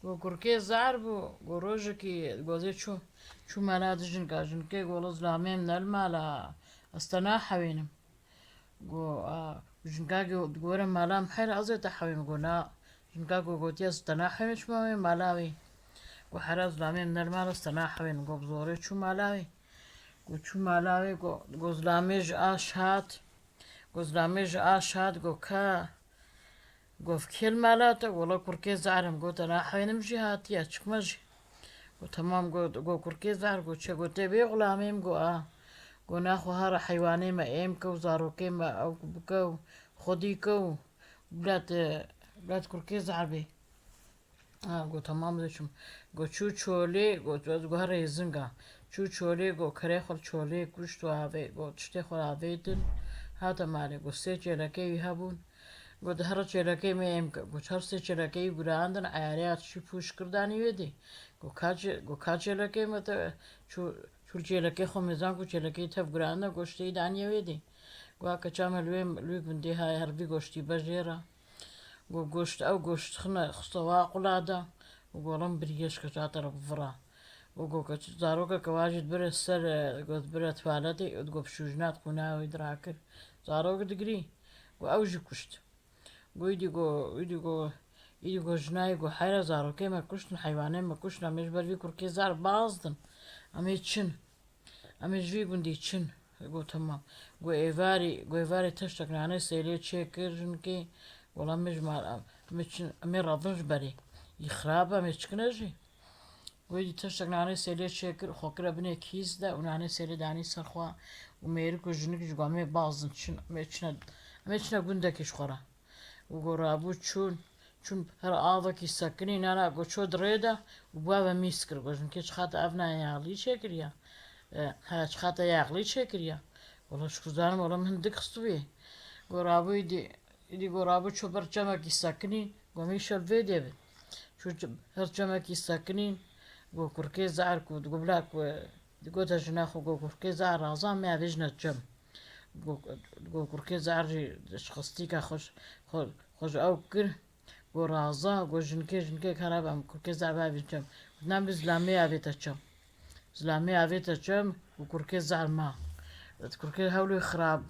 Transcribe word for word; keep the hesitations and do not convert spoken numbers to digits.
Go kurkê zer bû, go rojekî gozê çû, çû mala di jinka, jinkê go, "Wele zilamê min ne li mala, ez te nahewênim." Go, a, jinka go, "Gore mala min heyr ez ê te hewêm." Go, "Na." Jinka go gotiye, "Ez te nahewêm, çima wê mala wê." Go, "Hera zilamê min ne li mala, ez te nahewênim." Go, bi zorê çû mala wê. Go, çû mala wê, go, go zilamê ji aş hat. Go, zilamê ji aş hat, go, "Ka?" Go, "Kê li mala te?" "Wele kurkê zer im." Go, "Te nahewênim jî hatiye, çikme jî." Go, "Temam." Go, go, "Kurkê zer." Go, "Çi?" Go, "Tê bê xulamê min?" Go, "A." Go, "Naxwe hara heywanê me êm ke û zarokê me ew bike û xwedî ke û bilet, e, bilet kurkê zer bê." Ha, go, "Temam, ez ê çûm." Go, çû çolê, go, "Ez go here êzinga." Çû çolê, go, kerê xwe li çolê kuşt û avê, go, tiştê xwe avêtin. Hate malê, go, sê çêlekê wî hebûn. Go, "Di here çêlekê me êm ke." Go, her sê çêlekê wî gurandin, eyarê tiştî pûş kir danî wê dî. Go, "Ka çê-, go, ka çêlekê me te?" Çû, çû çêlekê xwe mêzan, ku çêlekê tev gurandin, go, "Tiştê wî daniye wê dî." Go, "A keça me li wê, li wî gundê haye, her vî goştî be jê re." Go, goşt, ew goşt xine xiste wa qula de. Go, "Wele min biriye, ji keça te re bivira." Go, go, keç, zaroka ke wa jî dibire ser, e, go, dibire tuwaletê, go, bi şûjna qûna wî dirakir. Zarok digirî. Go, ew jî kuşt. Go, îdî go, îdî go, îdî go jinayê, go, "Heyra zarokê me kuştin, heywanê me kuştin, em ê ji ber vî kurkê zer bazdin. Em ê çin. Em ê ji vî gundî çin." Go, "Temam." Go, "Êvarî, go, êvarî teştek nanê sêlê çêkir jinkê. Wela em ê ji mal, em ê çin, em ê revin ji berê. Yî xirab e, em ê çikine jî." Go, êdî teştek nanê sêlê çêkir, xwe kire binê kîs de û nanê sêlê danî ser xwe û mêrik û jinik jî go, "Em ê bazdin çin, em ê çine, em ê çine gundekî ji xwe re." Û go, rabû çûn, çûn her avekî sekinî, nana go çû di rê de û bi we ve mîs kir. Go, "Jinkê çiqate ev nayê yaxlî çêkiriya? E, he, çiqate yaxlî çêkiriya?" Wela ji ku zanim, wela min hindik xistibûyê. Go, rabû îdî, îdî go, rabû çû ber çemekî sekinî, go, "Em ê şel vê dê bin." Çû çi-, her çemekî sekinî, go, kurkê zer ku, go, bila ku, digote jina xwe, go, "Kurkê zer raza, me avêjne çem." Go, go, kurkê zer jî ji xistîka xwe ji, xwe, xwe ji ew kir. Go, "Raza." Go, "Jinkê, jinkê kara be, em kurkê zer bavîn çem." Got, "Na, min zilamê avête çem." Zilamê avête çem û kurkê zer ma. Kurkê hewlê xirab.